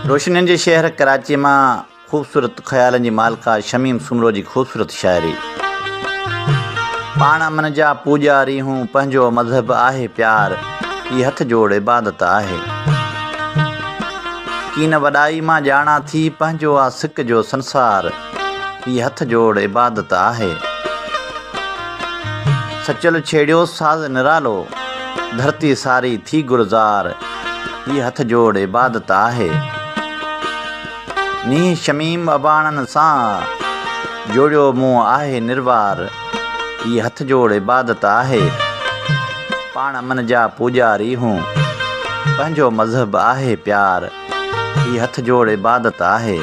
روشنين جي شهر ڪراچي مان خوبصورت خيالن جي مالڪا شميم سومرو جي خوبصورت شاعري. پاڻ امن جا پوڄاري هون پنهنجو مذهب آهي پيار هي هٿ جوڙ عبادت آهي. ڪين وڏائي مان ڄاڻان ٿي پنهنجو آ سڪ جو سنسار هي هٿ جوڙ عبادت آهي. سچل ڇيڙيو ساز نرالو ڌرتي ساري ٿي گلزار هي هٿ جوڙ عبادت آهي. نينهن شميم اباڻن سان جوڙيو مون آهي نروار هي هٿ جوڙ عبادت آهي. پاڻ امن جا پوڄاري هون پنهنجو مذهب آهي پيار هي هٿ جوڙ عبادت آهي.